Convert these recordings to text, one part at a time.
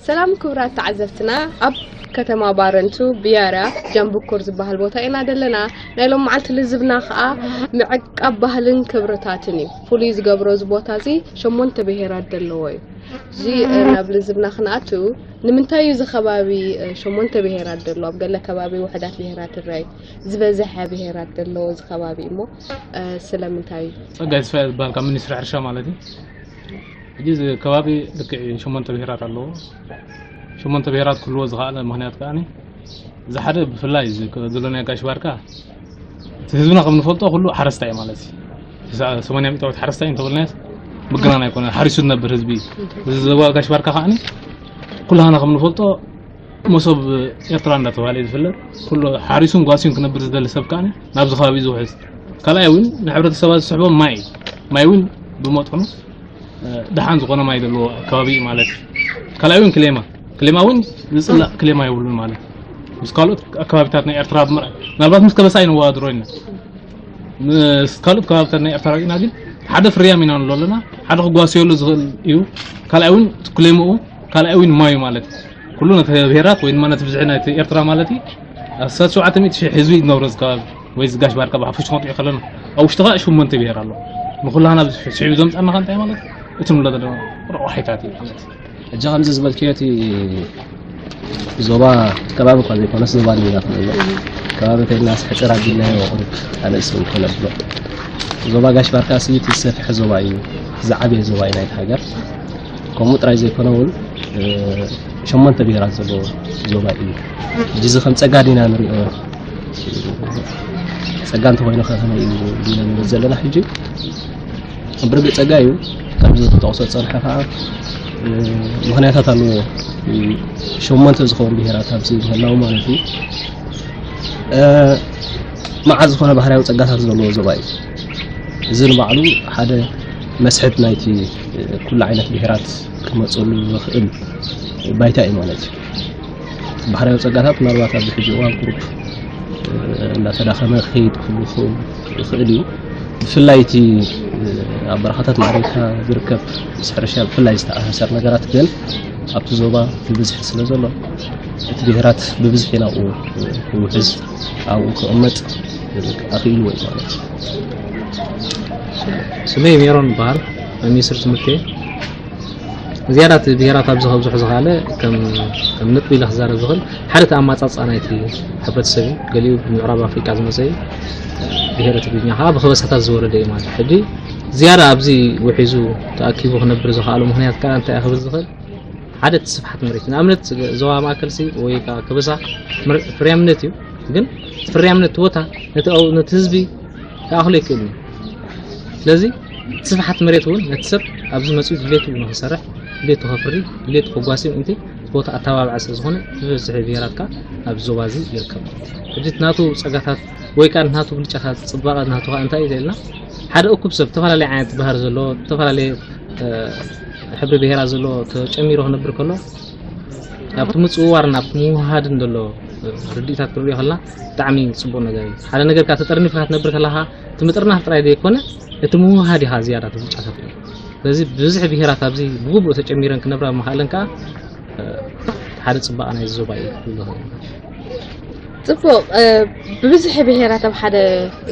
ሰላም ክቡራት ተዓዘብትና፣ ኣብ ከተማ ባረንቱ ብያርያ ጃምብኩር ዝበሃል ቦታ ኢና ዘለና። ናይ ሎም መዓልቲ ልዝብና ከዓ ምዕቃብ ባህልን ክብርታትን እዩ። ፍሉይ ዝገብሮ እዚ ቦታ እዚ ሸሞንተ ብሄራት ዘለዎ እዩ። እዚ ናብ ልዝብና ክንኣቱ ንምንታይ እዩ እዚ ከባቢ ሸሞንተ ብሄራት ዘሎ? ኣብ ገለ ከባቢ ውሕዳት ብሄራት ይረኣይ፣ ዝበዝሐ ብሄራት ዘለዎ እዚ ከባቢ እሞ ስለምንታይ እዩ? ጸጋይ ተስፋ ዝበሃል ካብ ሚኒስትሪ ሕርሻ ማለት እዩ። ሕጂ እዚ ከባቢ ልክዕ ሸሞንተ ብሄራት ኣለዎ። ሸሞንተ ብሄራት ክህልዎ ዝኸኣለ ምኽንያት ከኣ እዚ ሓደ ብፍላይ እዚ ዘለናዮ ጋሽ ባርካ እቲ ህዝብና ከም ንፈልጦ ኩሉ ሓረስታይ ማለት እዩ። ሰማንያ ሚእታዊት ሓረስታይ እንተበልናዮ ምግናን ኣይኮነ፣ ሓሪሱ ዝነብር ህዝቢ እዩ። እዚ ዞባ ጋሽ ባርካ ከኣ ኩላህና ከም ንፈልጦ መሶብ ኤርትራ እንዳተባሃለ እዩ ዝፍለጥ። ኩሉ ሓሪሱን ጓስዩን ክነብር ዝደሊ ሰብ ከኣ ናብዚ ከባቢ ዝውሕዝ። ካልኣይ እውን ንሕብረተሰባ ዝስሕቦ ማይ እዩ። ማይ እውን ብመጠኑ ደሓን ዝኾነ ማይ ዘለዎ ከባቢ እዩ ማለት እዩ። ካልኣይ እውን ክሌማ፣ ክሌማ እውን ዝፅላእ ክሌማ የብሉን ማለት እዩ። ምስ ካልኦት ኣከባቢታት ናይ ኤርትራ ብምርኣይ፣ ምናልባት ምስ ከበሳ ይነዋድሮ ኢና። ምስ ካልኦት ከባብታት ናይ ኤርትራ ርኢና ግን ሓደ ፍርያም ኢና ንብሎ ኣለና። ሓደ ክጓስየሉ ዝኽእል እዩ። ካልኣይ እውን እቲ ክሌምኡ፣ ካልኣይ እውን ማዩ ማለት እዩ። ኩሉ ነቲ ብሄራት ወይ ድማ ነቲ ብዝሒ ናይቲ ኤርትራ ማለት እዩ። ኣስታት ሸውዓተ ሚእቲ ሺሕ ህዝቢ ዝነብሮ እዚ ከባቢ ወይ እዚ ጋሽ ባርካ ብሓፈሽ ክንሪኦ ከለና ኣብ ውሽጢ ከዓ ሸሞንተ ብሄር ኣሎ። ንኩላህና ስሒቡ ዘምፀና ከ እንታይ ማለት እዩ? እቲ ንብሎ ዘለና ረቋሒታት እዩ ማለት እዩ። ሕጂ ከምዚ ዝበልክዮ እቲ ዞባ ከባቢ እኳ ዘይኮነስ ዞባ ዲና ክንብሎ ከባቢ ተይልናስ ሕፅር ኣቢልናዮ ቁሩብ ኣነእስ እውን ከነብሎ ዞባ ጋሽ ባርካ ስዩት ዝሰፍሐ ዞባ እዩ። ዝዓበየ ዞባ እዩ ናይቲ ሃገር። ከምኡ ጥራይ ዘይኮነ እውን እ፣ ሸሞንተ ብሄራት ዘለዎ ዞባ እዩ። ሕጂ እዚ ከም ፀጋ ዲና ንሪኦ ፀጋ እንተኮይኑ ከ ከመይ እዩ ዲና ንብል ዘለና ሕጂ ብርግፅ ጸጋ እዩ። ከምዚ ተጠቕሶ ዝጸንሐ ከዓ ምኽንያታት ኣለዎ። ሸሞንተ ዝኸውን ብሄራት ኣብዚ ምህላው ማለት እዩ። መዓት ዝኾነ ባህርያዊ ጸጋታት ዘለዎ ዞባ እዩ። እዚ ንባዕሉ ሓደ መስሕብ ናይቲ ኩሉ ዓይነት ብሄራት ክመፀሉ ዝኽእል ባይታ እዩ ማለት እዩ። ባህርያዊ ጸጋታት ምናልባት ኣብዚ ሕጂ እዋን ቁሩብ እንዳተዳኸመ ክኸይድ ክብል ይኽእል እዩ። ብፍላይ እቲ ኣብ በረኻታት ማዕሪካ ዝርከብ ምስ ሕርሻ ብፍላይ ዝተኣሳሰር ነገራት ግን ኣብቲ ዞባ ብብዝሒ ስለ ዘሎ እቲ ብሄራት ብብዝሒ ናብኡ ክውሕዝ ኣብኡ ክቕመጥ ኣኽኢልዎ እዩ ማለት እዩ። ስመይ ሜሮን ይበሃል። ሚኒስትር ትምህርቲ እየ። ዝያዳ እቲ ብሄራት ኣብዚ ከብዝሑ ዝኸኣለ ከም ከም ነጥቢ ኢለ ክዛረብ ዝኽእል ሓደ እቲ ኣማፃፅኣ ናይቲ ሕብረተሰብ እዩ። ገሊኡ ብምዕራብ ኣፍሪቃ ዝመፀ እዩ። ብሄረ ትግርኛ ከዓ ብከበሳታት ዝወረደ እዩ ማለት እዩ። ሕጂ ዝያዳ ኣብዚ ውሒዙ ተኣኪቡ ክነብር ዝኸኣሉ ምኽንያት ከዓ እንታይ ክብል ዝኽእል ሓደ እቲ ስፍሓት መሬት ንኣብነት ዞባ ማእከል ሲ ወይ ከዓ ከበሳ ፍርያምነት እዩ። ግን ፍርያምነት እቲ ቦታ ነቲ ህዝቢ ክኣኽሎ ይክእል እዩ። ስለዚ እቲ ስፍሓት መሬት እውን ነቲ ሰብ ኣብዚ መፅኡ ድሌቱ ንክሰርሕ ድሌቱ ከፍሪ ድሌቱ ከጓሲ ምእንቲ እቲ ቦታ ኣተባብዐ ስለ ዝኾነ ዝበዝሐ ብሄራት ከዓ ኣብዚ ዞባ እዚ ይርከብ። ሕጂ እቲ ናቱ ፀጋታት ወይ ከዓ ናቱ ብልጫታት ፅባቐ ናቱ ከዓ እንታይ እዩ ኢልና ሓደ እኩብ ሰብ ዝተፈላለየ ዓይነት ባህር ዘለዎ ዝተፈላለየ ሕብሪ ብሄራት ዘለዎ ተጨሚሩ ክነብር ከሎ ኣብቲ ምፅውዋርን ኣብቲ ምውሃድን ዘሎ ርድኢታት ክንሪኦ ከለና ብጣዕሚ ፅቡቅ ነገር እዩ። ሓደ ነገር ከዓ ተጠርኒፍካ ክትነብር ከለካ እቲ ምጥርናፍ ጥራይ ዘይኮነ እቲ ምውሃድ ኢኻ ዝያዳ እቲ ብልጫታት እዩ። ስለዚ ብብዝሒ ብሄራት ኣብዚ ብግቡእ ተጨሚረን ክነብራ ምኽኣለን ከዓ ሓደ ፅባቐ ናይ ዞባ እዩ ክብል ዝኽእል። ፅቡቅ። ብብዝሒ ብሄራት ኣብ ሓደ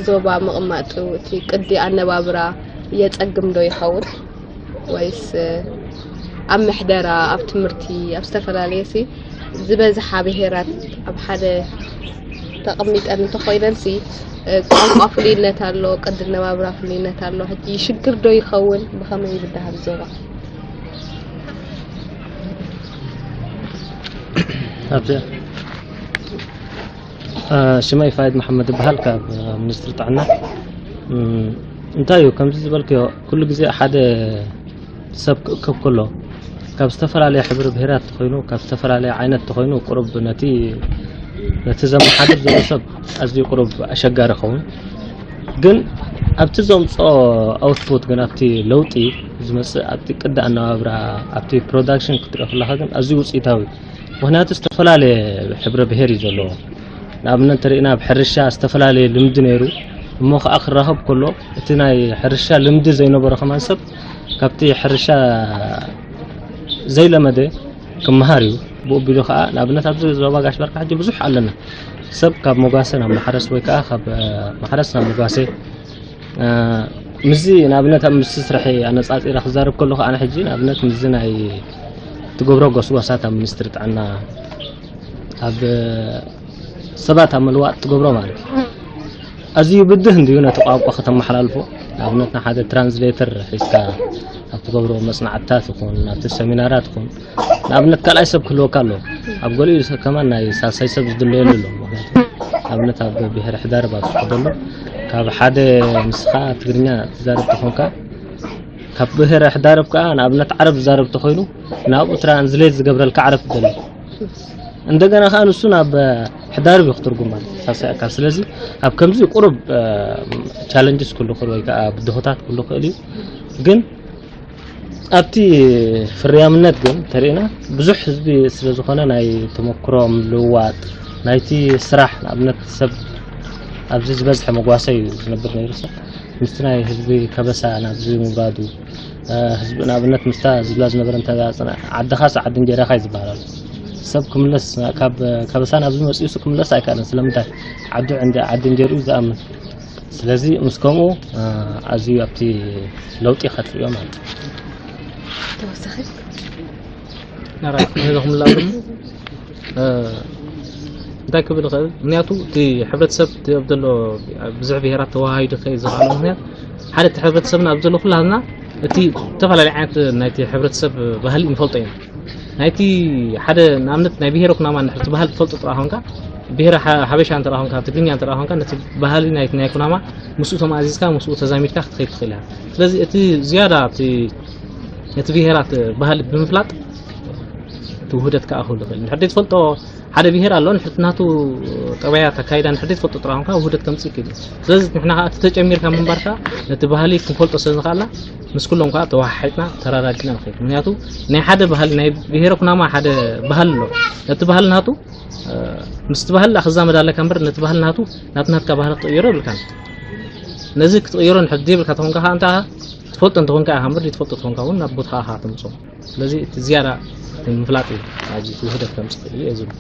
ዞባ ምቕማጡ እቲ ቅዲ ኣነባብራ የፀግም ዶ ይኸውን? ወይስ ኣብ ምሕደራ፣ ኣብ ትምህርቲ፣ ኣብ ዝተፈላለየ ሲ ዝበዝሓ ብሄራት ኣብ ሓደ ተቐሚጠን እንተኾይነን ሲ ቋንቋ ፍሉይነት ኣሎ፣ ቅዲ ኣነባብራ ፍሉይነት ኣሎ። ሕጂ ይሽግር ዶ ይኸውን? ብኸመይ ይብዳህ ኣብ ዞባ? ኣብዚኣ ሽመይ ፋይድ መሓመድ ይበሃል ካብ ሚኒስትሪ ጥዕና። እንታይ እዩ ከምዚ ዝበልክዮ ኩሉ ግዜ ሓደ ሰብ ክእከብ ከሎ ካብ ዝተፈላለየ ሕብሪ ብሄራት ተኾይኑ ካብ ዝተፈላለየ ዓይነት ተኾይኑ ቁሩብ ነቲ ነቲ ዘመሓድር ዘሎ ሰብ ኣዝዩ ቁሩብ ኣሸጋሪ ይኸውን። ግን ኣብቲ ዘምፅኦ ኣውትፑት ግን ኣብቲ ለውጢ ዝመፅእ ኣብቲ ቅዲ ኣነባብራ ኣብቲ ፕሮዳክሽን ክትሪኦ ከለካ ግን ኣዝዩ ውፅኢታዊ ምኽንያቱ ዝተፈላለየ ሕብረ ብሄር እዩ ዘለዎ። ንኣብነት እንተሪእና ኣብ ሕርሻ ዝተፈላለየ ልምዲ ነይሩ እሞ ከዓ ክራኸብ ከሎ እቲ ናይ ሕርሻ ልምዲ ዘይነበሮ ከማን ሰብ ካብቲ ሕርሻ ዘይለመደ ክመሃር እዩ። ብኡ ኣቢሉ ከዓ ንኣብነት ኣብዚ ዞባ ጋሽ ባርካ ሕጂ ብዙሕ ኣለና። ሰብ ካብ መጓሰ ናብ ማሕረስ ወይ ከዓ ካብ፣ እ፣ ማሕረስ ናብ መጓሰ፣ እ፣ ምስዚ ንኣብነት ኣብ ምስዚ ስራሕ ኣነፃፂረ ክዛረብ ከለኹ ኣነ ሕጂ ንኣብነት ምስዚ ናይ ትገብሮ ጎስጓሳት ኣብ ሚኒስትሪ ጥዕና ኣብ ሰባት ኣብ ምልዋጥ ትገብሮ ማለት እዩ። ኣዝዩ ብድህ እንድዩ ነቲ ቋንቋ ከተመሓላልፎ። ንኣብነት ንሓደ ትራንስሌተር ሒዝካ ኣብ ትገብሮ መጽናዕትታት ይኹን ኣብቲ ሰሚናራት ይኹን ንኣብነት ካልኣይ ሰብ ክህልወካ ኣለዎ። ኣብ ገሊኡ ሰብ ከማን ናይ ሳልሳይ ሰብ ዝድለየሉ ኣሎ። ምክንያቱ ንኣብነት ኣብ ብሄረ ሕዳርብ ኣብ ዝኸደሉ ካብ ሓደ ንስኻ ትግርኛ ትዛረብ ተኾንካ ካብ ብሄረ ሕዳርብ ከዓ ንኣብነት ዓረብ ዝዛረብ ተኾይኑ ናብኡ ትራንስሌት ዝገብረልካ ዓረብ ትደሊ። እንደገና ከዓ ንሱ ናብ ሕዳርብ እዩ ክትርጉም ማለት ሳልሳይ ኣካል። ስለዚ ኣብ ከምዚ ቁሩብ ቻለንጅስ ክህሉ ክእል ወይ ከዓ ብድሆታት ክህሉ ክእል እዩ። ግን ኣብቲ ፍርያምነት ግን ተሪእና ብዙሕ ህዝቢ ስለ ዝኾነ ናይ ተመክሮ ምልውዋጥ ናይቲ ስራሕ ንኣብነት ሰብ ኣብዚ ዝበዝሐ መጓሰ እዩ ዝነብር ነይሩ ሰብ ምስቲ ናይ ህዝቢ ከበሳ ናብዚ ምውራዱ፣ እ፣ ህዝቢ ንኣብነት ምስታ ዝብላ ዝነበረ እንተ ዓድኻስ ዓዲ እንጀራኻ እዩ ዝበሃል ኣሎ። ሰብ ክምለስ ካብ ከበሳ ናብዚ መፂኡስ ክምለስ ኣይከኣልን። ስለምንታይ? ዓዱ ዕንደ-፣ ዓዲ እንጀርኡ ዝኣምን። ስለዚ ምስ ከምኡ፣ እ፣ ኣዝዩ ኣብቲ ለውጢ ኢኻ ትርእዮ ማለት እዩ። ተወሳኺ ናራይ ንህዝኹም ላሉ እንታይ ክብል ይኽእል? ምክንያቱ እቲ ሕብረተሰብ እቲ ኣብ ዘሎ ብዙሕ ብሄራት ተዋሃሂዱ ከይ ዝኽኣሉ ምክንያት ሓደ እቲ ሕብረተሰብና ኣብ ዘሎ ኩላትና እቲ ዝተፈላለዩ ዓይነት ናይቲ ሕብረተሰብ ባህሊ ንፈልጦ ኢና። ናይቲ ሓደ ንኣብነት ናይ ብሄረ ኩናማ እንድሕር እቲ ባህሊ ትፈልጦ ጥራሕ ኮንካ ብሄረ ሓ- ሓበሻ እንተ ኮንካ ትግርኛ እንተ ኮንካ ነቲ ባህሊ ናይ ናይ ኩናማ ምስኡ ተማእዚዝካ ምስኡ ተዛሚድካ ክትኸይድ ትኽእል ኢኻ። ስለዚ እቲ ዝያዳ እቲ ነቲ ብሄራት ባህሊ ብምፍላጥ እቲ ውህደት ክኣኽል ይኽእል። እንድሕር ዘይትፈልጦ ሓደ ብሄር ኣሎ፣ እንድሕር ናቱ ጠባያት ኣካይዳ እንድሕር ዘይትፈልጦ ጥራሕ ኮንካ ውህደት ከምጽእ ይኽእል እዩ። ስለዚ ንሕና ከዓ እቲ ተጨሚርካ ምንባርካ ነቲ ባህሊ ክንፈልጦ ስለ ንኽኣልና ምስ ኩሎም ከዓ ተወሓሒጥና ተራዳዲና ንኸይድ። ምክንያቱ ናይ ሓደ ባህሊ ናይ ብሄረ ኩናማ ሓደ ባህሊ ኣሎ። ነቲ ባህሊ ናቱ ምስቲ ባህሊ ክዛመድ ኣለካ እምበር ነቲ ባህሊ ናቱ ናብ ናትካ ባህሊ ክትቕይሮ የብልካን። ነዚ ክትቕይሮ እንድሕር ዘይብልካ ተኾንካ ከዓ እንታይ ትፈልጦ እንተኾንካ ኢኻ እምበር ዘይትፈልጦ ተኾንካ እውን ናብ ቦትኻ ኢኻ ተምፅኦ። ስለዚ እቲ ዝያዳ እቲ ምፍላጥ እዩ ኣብዚ እቲ ውህደት ከምፅእ ይኽእል እዩ ዝብል።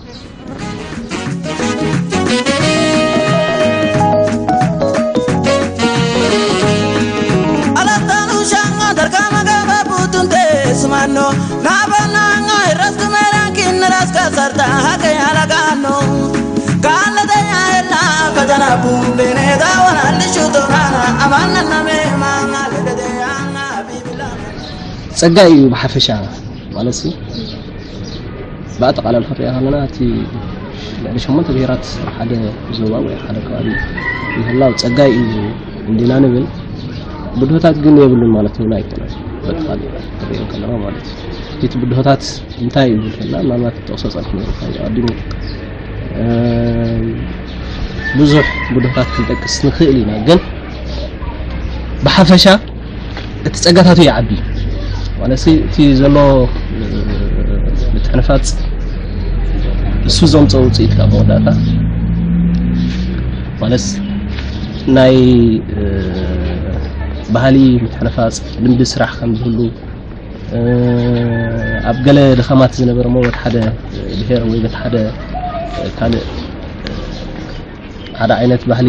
Alatanu shango darkama gaba butun te sumano. Nabana ngai ras kumera kin ras ka sarta hake alagano. Kala de aela kadana bumbene da wana lishu torana amana na me manga le de anga bibila. ጸጋ እዩ ብሓፈሻ ማለት ሲ ብኣጠቓላሊ ክንሪኣ ከለና እቲ ልዕሊ ሸሞንተ ብሄራት ሓደ ዞባ ወይ ሓደ ከባቢ ምህላው ጸጋ እዩ እንዲና ንብል። ብድሆታት ግን የብሉን ማለት እውን ኣይኮነን። በጥቓሊ ክንሪኦ ከለና ማለት እዩ። እቲ ብድሆታት እንታይ እዩ እንተልና ምናልባት ጠቕሶ ጸኒሕና እዩ ኣቐዲሙ። ብዙሕ ብድሆታት ክንጠቅስ ንኽእል ኢና ግን ብሓፈሻ እቲ ጸጋታቱ ይዓቢ ማለት እቲ ዘሎ ምትሕንፋጽ እሱ ዘምፀ ውፅኢት ካብ መወዳእታ ማለት ናይ ባህሊ ምትሕንፋፅ ልምዲ ስራሕ ከም ዝህሉ ኣብ ገለ ድኻማት ዝነበረ ሞ በቲ ሓደ ብሄር ወይ በቲ ሓደ ካልእ ሓደ ዓይነት ባህሊ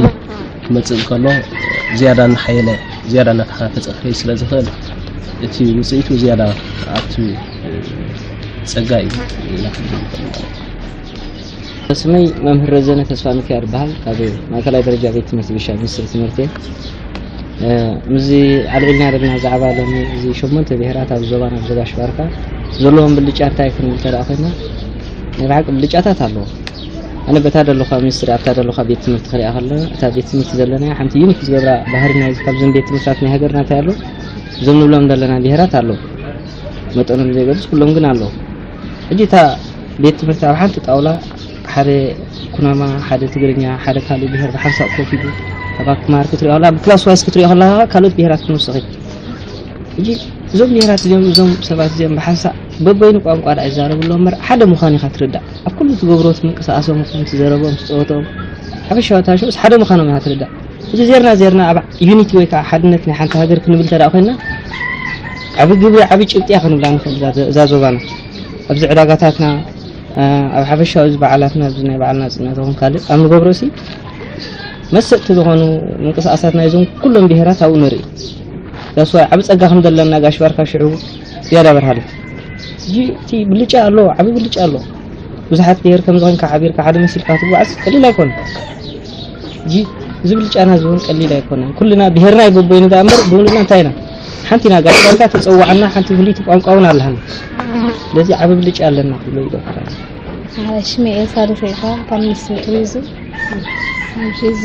ክመፅእ እንከሎ ዝያዳ እናሓየለ ዝያዳ እናተሓናፈፀ ክኸይድ ስለ ዝኽእል እቲ ውፅኢቱ ዝያዳ ኣብቲ ፀጋ እዩ ኢልና ክንብል ንኽእል ማለት እዩ። ስመይ መምህር ረዘነ ተስፋ ሚካኤል ይበሃል። ካብ ማእከላይ ደረጃ ቤት ትምህርቲ ብሻ ሚኒስትሪ ትምህርቲ እየ። ምስዚ ኣልዒልና ዘለና ዛዕባ ሎሚ እዚ ሸሞንተ ብሄራት ኣብ ዞባና ኣብ ዞባ ሽባርካ ዘለዎም ብልጫ እንታይ ክንብል ተደኣ ኮይና ናይ ብሓቂ ብልጫታት ኣለዎ። ኣነ በታ ደለኹዋ ሚኒስትሪ ኣብታ ደለኹዋ ቤት ትምህርቲ ክሪኣ ከለና እታ ቤት ትምህርቲ ዘለና ሓንቲ ዩኒክ ዝገብራ ባህሪ ናይ ካብዞም ቤት ትምህርታት ናይ ሃገርና እንታይ ኣሎ እዞም ንብሎም ዘለና ብሄራት ኣለዉ መጠኖም ዘይገልጽ ኩሎም ግን ኣለዉ። ሕጂ እታ ቤት ትምህርቲ ኣብ ሓንቲ ጣውላ ሓደ ኩናማ፣ ሓደ ትግርኛ፣ ሓደ ካልእ ብሄር ብሓንሳእ ኮፍ ኢሉ ካባካ ክመሃር ክትሪኦ ከለኻ፣ ብክላስ ዋይስ ክትሪኦ ከለኻ ካልኦት ብሄራት ክንውስኽ እዩ። ሕጂ እዞም ብሄራት እዚኦም እዞም ሰባት እዚኦም ብሓንሳእ በበይኑ ቋንቋ ደኣ ይዛረቡ ኣለዉ እምበር ሓደ ምዃኑ ኢኻ ትርዳእ። ኣብ ኩሉ ትገብሮ እቲ ምንቅስቓሶም ይኹን እቲ ዘረቦም እቲ ጸወተኦም ሓፈሻዊ ታሽኦስ ሓደ ምዃኖም ኢኻ ትርዳእ። ሕጂ ዜርና ዜርና ኣብ ዩኒቲ ወይ ከዓ ሓድነት ናይ ሓንቲ ሃገር ክንብል እንተ ደኣ ኮይንና ዓቢ ግብሪ ዓቢ ጭብጢ እያ ክንብላ ንኽእል እዛ ዞባና። ኣብዚ ዕዳጋታትና፣ ኣብ ሓፈሻዊ እዚ በዓላትና፣ ኣብዚ ናይ በዓል ናጽነት ይኹን ካልእ ኣብ ንገብሮ ሲ መሰጥቲ ዝኾኑ ምንቅስቃሳት ናይዞም ኩሎም ብሄራት ኣብኡ ንርኢ። ዳስዋይ ዓቢ ጸጋ ከም ዘለና ጋሽ ባርካ ሽዑ ዝያዳ በርሃለ። ሕጂ እቲ ብልጫ ኣሎ፣ ዓቢ ብልጫ ኣሎ። ብዙሓት ብሄር ከም ዝኾንካ ሓቢርካ ሓደ መሲልካ ክትጓዓዝ ቀሊል ኣይኮነን። ሕጂ እዚ ብልጫና እዚ እውን ቀሊል ኣይኮነን። ኩልና ብሄርና እዩ በቦይኑ ደኣ እምበር ብውንና እንታይ ኢና? ሓንቲ ኢና። ጋሽ ባርካ ተጸዋዕና ሓንቲ ፍልይቲ ቋንቋ እውን ኣለሃና። ስለዚ ዓቢ ብልጫ ኣለና ክብሎ ይደፍር። ሽመኤ ሳልሰይካ ካብ ሚኒስትሪ ቱሪዝም። ሕጂ እዚ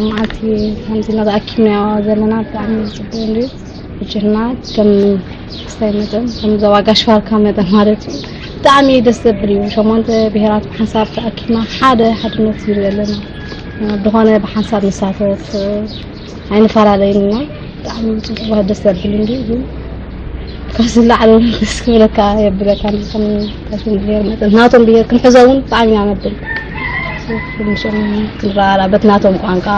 መዓልቲ ከምዚ እናተኣኪብናዮ ዘለና ብጣዕሚ ጽቡቅ እንድዩ። ሕጂ ድማ ከም ክስታይ መጠን ከም ዞባ ጋሽ ባርካ መጠን ማለት እዩ ብጣዕሚ ደስ ዘብል እዩ። ሸሞንተ ብሄራት ብሓንሳብ ተኣኪብና ሓደ ሓድነት ይርኢ ኣለና። ብዝኾነ ብሓንሳብ ንሳተፍ ኣይንፈላለይን ኢና። ብጣዕሚ ጽቡቅ ባህል ደስ ዘብል እንድዩ ግን ካብዚ ላዕሊ እውን ደስ ክብለካ የብለካ ከም ታሽን ብሄር መጠን ናቶም ብሄር ክንሕዞ እውን ብጣዕሚ ኢና ነብል። ክንረኣላ በት ናቶም ቋንቋ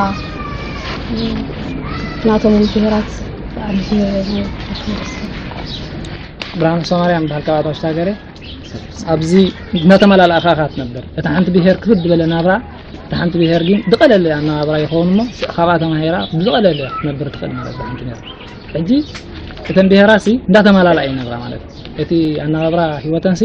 ናቶም ብሄራት ብጣዕሚ ብርሃኑ ሰማርያ በሃል ካብ ኣቶ ኣሽታገረ ኣብዚ እናተመላለእኻ ኢኻ ትነብር። እታ ሓንቲ ብሄር ክብድ ዝበለ ናብራ፣ እታ ሓንቲ ብሄር ግን ዝቐለለ ኣነባብራ ይኸውን እሞ ካብኣ ተማሂራ ብዝቐለለ ክትነብር ትኽእል ማለት እዛ ሓንቲ ነይራ። ሕጂ እተን ብሄራሲ እንዳተመላለኣ ይነብራ ማለት እዩ። እቲ ኣነባብራ ህይወተንሲ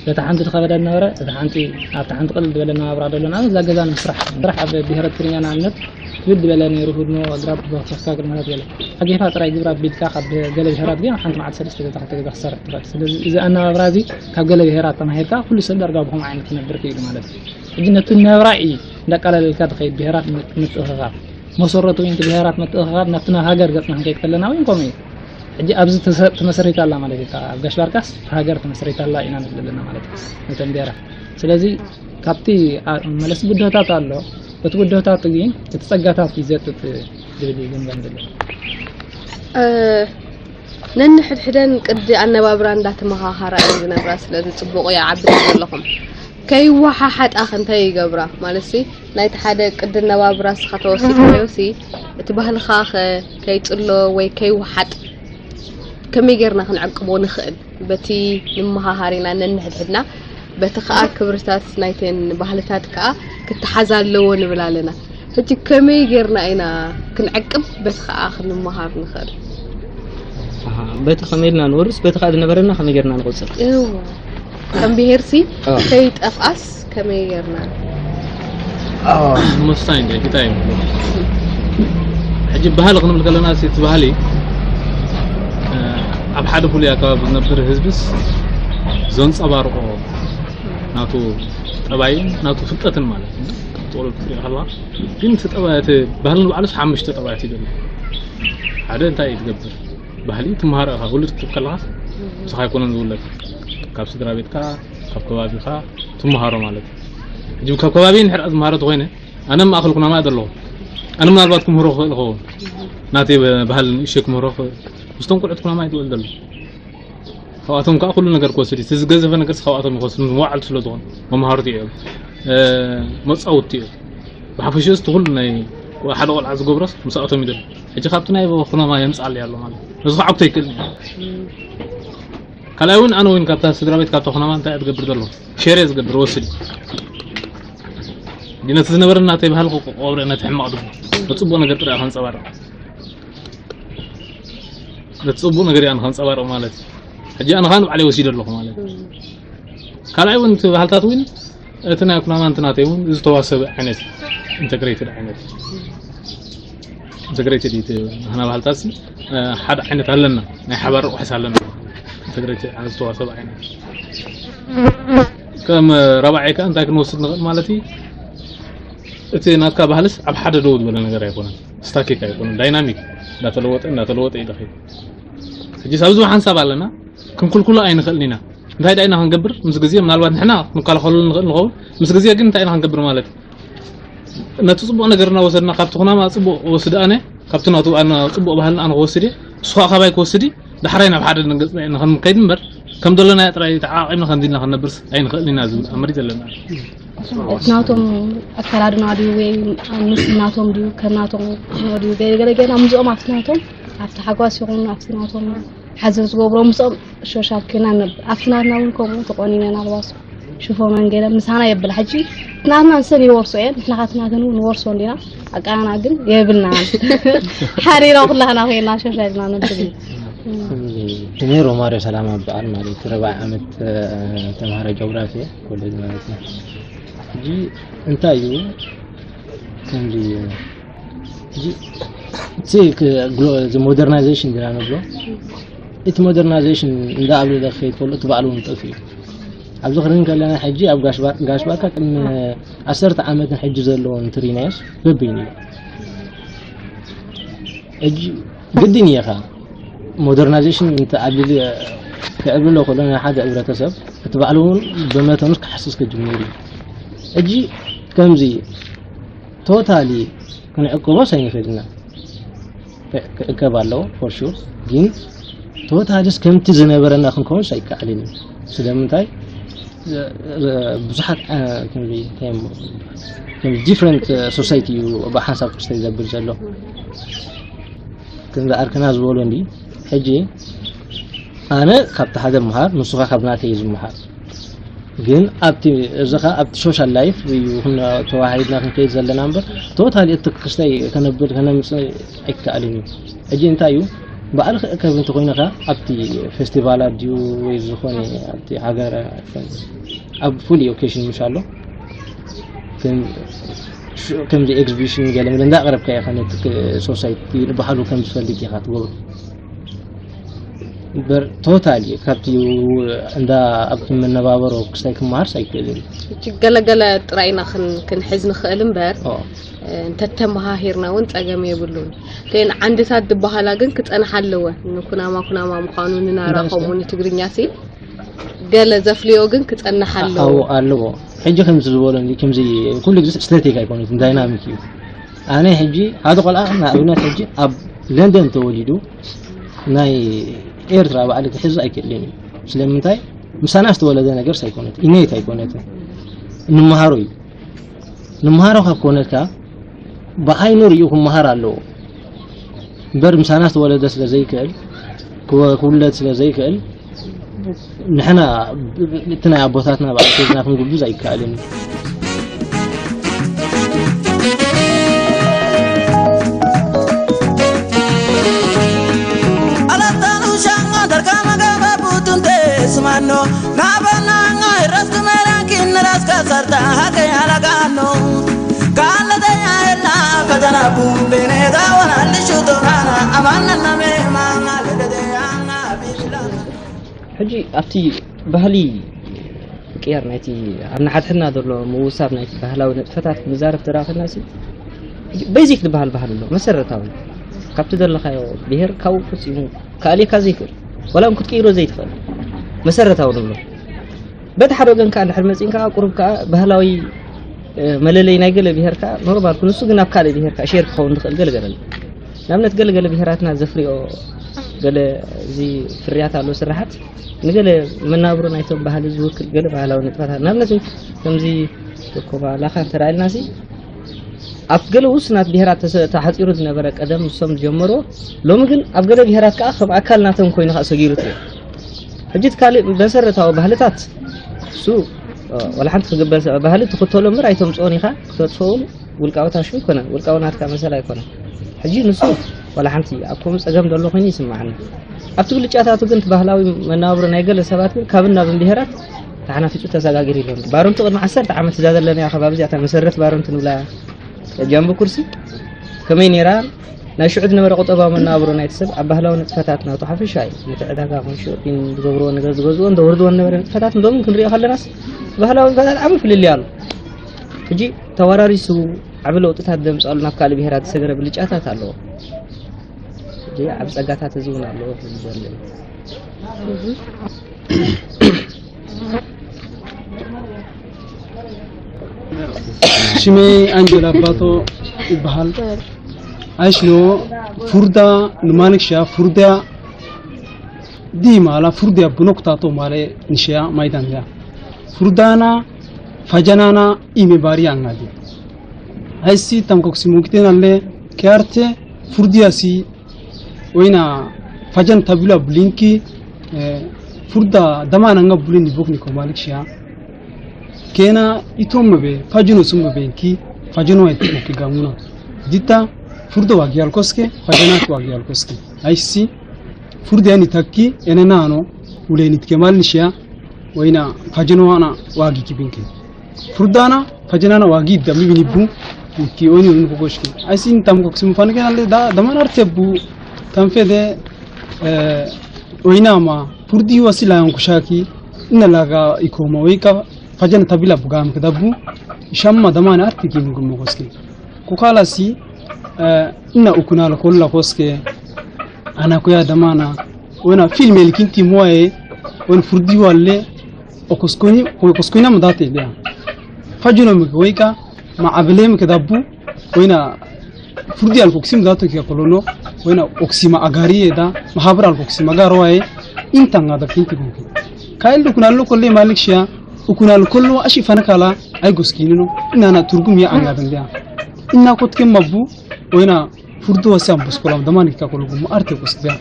በታ ሓንቲ ዝኸበደ ነበረ፣ እታ ሓንቲ ኣብታ ሓንቲ ቅልል ዝበለ ኣነባብራ ደሎ ንኣብነት እዛ ገዛ ንምስራሕ ስራሕ ኣብ ብሄረ ትግርኛ ንኣብነት ክብድ ዝበለ ነይሩ ህድሞ ኣግራብ ተሳግር ማለት ገለ ኣጌፋ ጥራይ ግብር ኣቢልካ ካብ ገለ ብሄራት ግን ሓንቲ መዓልቲ ሰለስተ ገዛ ክልተ ገዛ ክሰርሕ ትኽእል። ስለዚ እዚ ኣነባብራ እዚ ካብ ገለ ብሄራት ተማሂርካ ኩሉ ሰብ ዳርጋ ብኸምኡ ዓይነት ክነብር ክኢሉ ማለት እዩ። ሕጂ ነቲ ናብራ እዩ እንዳቃላለልካ ትኸይድ ብሄራት ምትእኽኻብ መሰረቱ ወይ ብሄራት ምትእኽኻብ ናብቲ ናብ ሃገር ገፅና ክንከይድ ከለና እውን ከምኡ እዩ። ሕጂ ኣብዚ ተሰ- ተመስሪታ ኣላ ማለት እዩ። ኣብ ጋሽ ባርካስ ሃገር ተመስሪታ ኣላ ኢና ንብል ዘለና ማለት እዩ። ነተን ብሄራት ስለዚ ካብቲ ኣ- መለስ ብድሆታት ኣሎ በቲ ብድሆታት ግን እቲ ፀጋታት እዩ ዘጥጥ ዝብል እዩ ገምጋም ዘለና። ነንሕድሕደን ቅዲ ኣነባብራ እንዳተመኻኸራ እየን ዝነብራ። ስለዚ ፅቡቕ እያ ዓቢ ዘለኹም ከይወሓሓጣ እንታይ ይገብራ ማለት ሲ ናይቲ ሓደ ቅዲ ኣነባብራ እስኻ ተወሲድካዮ ሲ እቲ ባህልኻ ከ ከይፅሎ ወይ ከይወሓጥ ከመይ ጌርና ክንዕቅቦ ንኽእል? በቲ ንመሃሃር ኢና ነንሕድሕድና፣ በቲ ከኣ ክብርታት ናይተን ባህልታት ከኣ ክተሓዛ ኣለዎ ንብል ኣለና። ሕጂ ከመይ ጌርና ኢና ክንዕቅብ በቲ ከኣ ክንመሃር ንኽእል? ኣሃ፣ በቲ ከመይ ኢልና ንወርስ በቲ ከኣ ዝነበረና ከመይ ጌርና ንቆጽር? እወ። ከም ብሄርሲ ከይጠፍኣስ ከመይ ጌርና መስታኝ እንታይ እዩ? ሕጂ ባህሊ ክንብል ከለና እቲ ባህሊ ኣብ ሓደ ፍሉይ ኣከባቢ ዝነብር ህዝብስ ዘንፀባርቆ ናቱ ጠባይን ናቱ ፍልጠትን ማለት እዩ። ጥቕሉ ክትሪኦ ከለኻ ግን እቲ ጠባይ እቲ ባህሊ ንባዕሉስ ሓሙሽተ ጠባያት እዩ ዘሎ። ሓደ እንታይ እዩ ትገብር? ባህሊ ትመሃሮ ኢኻ። ውሉድ ክትብ ከለኻስ ንስኻ ኣይኮነን ዝውለድ፣ ካብ ስድራ ቤትካ ካብ ከባቢኻ ትመሃሮ ማለት እዩ። ሕጂ ካብ ከባቢ ንሕርኣ ዝመሃሮ ተኾይነ ኣነ ማእኸል ኩናማ እየ ዘለኹ። ኣነ ምናልባት ክምህሮ ክኽእል እኸውን ናተይ ባህል ንእሽተይ ክምህሮ ክኽእል ምስቶም ቁልዑት ኩናማ እየ ዝውዕል ዘለኹ። ካብኣቶም ከዓ ኩሉ ነገር ክወስድ እዩ። እቲ ዝገዘፈ ነገርስ ካብኣቶም ይወስድ መዋዕልቲ ስለ ዝኾኑ መምሃርቲ እዮም፣ መፃውቲ እዮም። ብሓፈሽኡ እቲ ኩሉ ናይ ሓደ ቆልዓ ዝገብሮስ ምስኣቶም እዩ ዘሎ። ሕጂ ካብቲ ናይ ኩናማ የምፅኣለይ ኣሎ ማለት ነዚ ክዓብቶ ይክእል እዩ። ካልኣይ እውን ኣነ እውን ካብታ ስድራ ቤት ካብታ ኩናማ እንታይ እየ ዝገብር ዘሎ ሸር እየ ዝገብር ወስድ እዩ። ግን ነቲ ዝነበረና ናተይ ባህሊ ክቆብረ ነቲ ሕማቕ ድማ ነፅቡቕ ነገር ጥራይ ከንፀባርቕ ነቲ ፅቡቕ ነገር እያ ንኸንፀባርቕ ማለት እዩ። ሕጂ ኣነ ኸኣ ንባዕለይ ወሲደ ኣለኹ ማለት እዩ። ካልኣይ እውን እቲ ባህልታት እውን እቲ ናይ ኩናማ እንትን ናተይ እውን ዝተዋሰበ ዓይነት ኢንተግሬትድ ዓይነት ኢንተግሬትድ እዩ እቲ ናህና ባህልታት ሓደ ዓይነት ኣለና ናይ ሓባር ረቑሕስ ኣለና ኢንተግሬትድ ዝተዋሰበ ዓይነት ከም ረባዓይ ከዓ እንታይ ክንወስድ ንኽእል ማለት እዩ። እቲ ናትካ ባህልስ ኣብ ሓደ ደው ዝበለ ነገር ኣይኮነን፣ ስታቲክ ኣይኮነን፣ ዳይናሚክ እንዳተለወጠ እንዳተለወጠ እዩ ዝኸይድ። ሕጂ ኣብዚ ሓንሳብ ኣለና ክንኩልኩሎ ኣይንኽእልን ኢና። እንታይ ዳኣ ኢና ክንገብር ምስ ግዜ ምናልባት ንሕና ክንከላኸሉ ንኽእል ንኸውን ምስ ግዜ ግን እንታይ ኢና ክንገብር ማለት እዩ። ነቲ ፅቡቕ ነገር እናወሰድና ካብቲ ኩናማ ፅቡቕ ወስድ ኣነ ካብቲ ናቱ ኣነ ፅቡቕ ባህልና ኣነ ክወስድ እየ እሱ ከዓ ካባይ ክወስድ እዩ። ዳሕራይ ናብ ሓደ ገፅና ኢና ክንከይድ እምበር ከም ዘለናዮ ጥራይ ተዓቓቒብና ከምዚ ኢልና ክንነብርስ ኣይንኽእልን ኢና ዝብል ኣመሪት ዘለና። ናቶም ኣከዳድና ድዩ ወይ ምስ ናቶም ድዩ ከናቶም ድዩ ገለገለ ገና ምስኦም ኣብቲ ናቶም ኣብቲ ሓጓስ ይኹን ኣብቲ ናቶም ሓዘን ዝገብሮ ምስኦም ሶሻል ኮይና ነብ ኣብቲ ናትና እውን ከምኡ ተቆኒነን ኣልባሶ ሽፎነን ገለ ምሳና የብላ። ሕጂ እቲ ናትና ንሰን ይወርሶ እየን፣ ንሕና ካትናተን እውን ንወርሶ እንዲና። ኣቃና ግን የብልና። ሓሪራ ኩላህና ኮይና ሶሻል ኢና ነብል። ሽሜ ሮማርዮ ሰላማ በዓል ማለት ረባዕ ዓመት ተምሃረ ጂኦግራፊ ኮሌጅ ማለት ነው። ሕጂ እንታይ እዩ ከምዚ ሕጂ እቲ ሞደርናይዜሽን ግና ንብሎ እቲ ሞደርናይዜሽን እንዳ ኣብለለ ክኸይድ ከሎ እቲ ባዕሉ ንጠፍ እዩ። ኣብዚ ክርን ከለና ሕጂ ኣብ ጋሽ ባርካ ቅድሚ ዓሰርተ ዓመትን ሕጂ ዘለዎን ትሪናዮስ በበይኑ እዩ። ሕጂ ግድን እየኻ ሞደርናይዜሽን እንተኣቢሉ ክዕብሎ ከሎ ናይ ሓደ ሕብረተሰብ እቲ ባዕሉ እውን ብመተኑስ ክሓስስ ክጅምር እዩ። ሕጂ ከምዚ ቶታሊ ክንዕቅቦ ኣይንኽእልና። ክዕቀብ ኣለዎ for sure፣ ግን ቶታሊስ ከምቲ ዝነበረና ክንከውንስ ኣይከኣልን እዩ። ስለምንታይ ብዙሓት different society እዩ ብሓንሳብ ክስተ ዘብል ዘሎ። ከምዚ ኣርክና ዝበሎ እንዲ ሕጂ ኣነ ካብቲ ሓደ ምሃር ንሱኻ ካብ ናተይ ዝምሃር ግን ኣብቲ እዚኻ ኣብቲ ሶሻል ላይፍ እዩ ተዋሂድና ክንከይድ ዘለና እምበር ቶታሊ እቲ ክስተይ ከነብል ከነምፅእ ኣይከኣልን እዩ። ሕጂ እንታይ እዩ በዓል ክእከብ እንተኮይንካ ኣብቲ ፌስቲቫላት ድዩ ወይ ዝኾነ ኣብቲ ሃገር ኣብ ፍሉይ ኦኬሽን ምሽ ኣሎ ከምዚ ኤግዚቢሽን ገለ መለ እንዳቅረብካ ኢኻ ነቲ ሶሳይቲ ንባህሉ ከም ዝፈልጥ ኢኻ ትገብሮ። በር ቶታሊ ካብቲ እንዳ ኣብቲ መነባበሮ ክስታይ ክመሃርስ ኣይክእልን። ገለገለ ጥራይና ክንሕዝ ንኽእል እምበር እንተተመሃሂርና እውን ጸገም የብሉን። ግን ዓንድታት ዝበሃላ ግን ክጸንሓ ኣለወ። ንኩናማ ኩናማ ምዃኑ ንናራ ከምኡ ንትግርኛ ሲ ገለ ዘፍልዮ ግን ክጸንሕ ኣለዎ። ኣለዎ። ሕጂ ከምዚ ዝበሎ እንዲ ከምዚ ኩሉ ግዜ ስቴቲክ ኣይኮነትን ዳይናሚክ እዩ። ኣነ ሕጂ ሓደ ቆልዓ ንኣብነት ሕጂ ኣብ ለንደን ተወሊዱ ናይ ኤርትራ ባዕሊ ክሕዝ ኣይክእልን እዩ። ስለምንታይ ምሳና ዝተወለደ ነገር ኣይኮነት ኢኔት ኣይኮነትን። ንምሃሮ እዩ ንምሃሮ ካብ ኮነትካ ብዓይኑ ሪኡ ክመሃር ኣለዎ። እምበር ምሳና ዝተወለደ ስለ ዘይክእል ክውለድ ስለ ዘይክእል ንሕና እቲ ናይ ኣቦታትና ብዓል ሒዝና ክንጉብዝ ኣይከኣልን እዩ። Alatanu shango darkama gaba butunte sumano nabanango rasku merakin raska sarta hake alagano. Kala de ella fatana bumbene dawana lishu torana amana name mama lede ana bibilana. ሕጂ ኣብቲ ባህሊ ቅያር ናይቲ ኣብ ንሓድሕድና ዘሎ ምውሳብ ናይቲ ባህላዊ ንጥፈታት ክንዛረብ ተራኸና ሲ ቤዚክ ዝበሃል ባህል ኣሎ መሰረታዊ ካብቲ ዘለኻዮ ብሄር ካብኡ ፈፂሙ ክኣልየካ ዘይክእል ወላ እውን ክትቅይሮ ዘይትኽእል መሰረታዊ ንብሎ በቲ ሓደ ወገን ከዓ እንድሕር መፂን ከዓ ቁሩብ ከዓ ባህላዊ መለለይ ናይ ገለ ብሄር ከዓ ኖርማል ክንሱ ግን ኣብ ካልእ ብሄር ከዓ ሼር ክኸውን ዝኽእል ገለገለ ኣሎ ንኣብነት ገለገለ ብሄራትና ዘፍርዮ ገለ እዚ ፍርያት ኣሎ ስራሓት ንገለ መናብሮ ናይቶም ባህሊ ዝውክል ገለ ባህላዊ ንጥፈታት ንኣብነት ከምዚ ኮባ ላኻ እንተራእልና ሲ ኣብ ገለ ውሱናት ብሄራት ተሓፂሩ ዝነበረ ቀደም ንሶም ዝጀመሮ ሎሚ ግን ኣብ ገለ ብሄራት ከዓ ከም ኣካል ናቶም ኮይኑ ከዓ ሰጊሩ ትሪኦ ሕጂ እቲ ካልእ መሰረታዊ ባህልታት እሱ ወላ ሓንቲ ክግበር ባህሊ ትኽተሎ እምበር ኣይተምፅኦን ኢኻ ክተጥፍኦ እውን ውልቃዊ ታሽሙ ኣይኮነን ውልቃዊ ናትካ መሰል ኣይኮነን ሕጂ ንሱ ዋላ ሓንቲ ኣብ ከምኡ ፀገም ዘሎ ኮይኑ ይስማዓኒ ኣብቲ ብልጫታቱ ግን እቲ ባህላዊ መነባብሮ ናይ ገለ ሰባት ግን ካብን ናብን ብሄራት ተሓናፊፁ ተሰጋጊሩ ኢሎም ባረንቱ ቅድሚ ዓሰርተ ዓመት እዛ ዘለናያ ከባቢ እዚኣ እታ መሰረት ባረንቱ ንብላ ጃምቡ ኩርሲ ከመይ ነይራ ናይ ሽዑ ዝነበረ ቁጠባዊ መነባብሮ ናይቲ ሰብ ኣብ ባህላዊ ንጥፈታት ናቱ ሓፈሻ እዩ ነቲ ዕዳጋ ኮን ሾፒን ዝገብርዎ ነገር ዝገዝኦን ዘውርድዎን ነበረ ንጥፈታት ሎሚ ክንሪኦ ከለናስ ባህላዊ ንጥፈታት ዓቢ ፍልልይ ኣሎ ሕጂ ተወራሪሱ ዓቢ ለውጥታት ዘምፅኣሉ ናብ ካልእ ብሄራት ዝሰገረ ብልጫታት ኣለዎ ሕጂ ዓቢ ፀጋታት እዚ እውን ኣለዎ ክብል ዘሎ እዩ ሽመይ ኣንጀል ኣባቶ ይበሃል። ኣይሽኖ ፍርዳ ንማንክሻ ፍርዳ ዲ ማላ ፍርዳ ብኖክታቶ ማለ ንሽያ ማይዳንያ ፍርዳና ፋጃናና ኢሜ ባሪ ኣናዲ ኣይሲ ታንኮክሲ ሙክቴን ኣለ ኪያርቴ ፍርዲያሲ ወይና ፋጀን ታቢላ ቡሊንኪ፣ ፉርዳ ደማና nga bulin ni bokni ko malik shia. Kena itom be fajino sum be benki, fajino ay tiko ki gamuna. Dita furdo wagi alkoske, fajana ki wagi alkoske. Aisi furdo yani takki ene nano ule nitke malin shia. Wayna fajino wana wagi kibinki. Furdana fajanana wagi dami binibu ki oni oni kokoshki. Aisi intam koksimu fanke nalle da daman arte bu tamfede. Wayna ma furdi wasila yankushaki. Ina laga ikoma wayka fajana tabila bugam kedabu. Shamma damana arti ki mugum koski. Kukala si ina ukuna la kolla koske. Ana kuya damana wena filme likinti moye. Wen furdi walle okoskoni okoskoni na madate dia. Fajuno mi wayka ma abele mi kedabu. Wena furdi al koksim dato ki kolono. Wena oksima agari da mahabra al koksima garo ay. Intanga da kinti gonki. Kael ukuna lo kolle malik shia. Ukuna lo kollo ashi fanakala ay goskinino. Ina na turgum ya anga dandia. Ina kotke mabu wena furdu wasi ambus kolam damani ka kologu mu arte kosbia.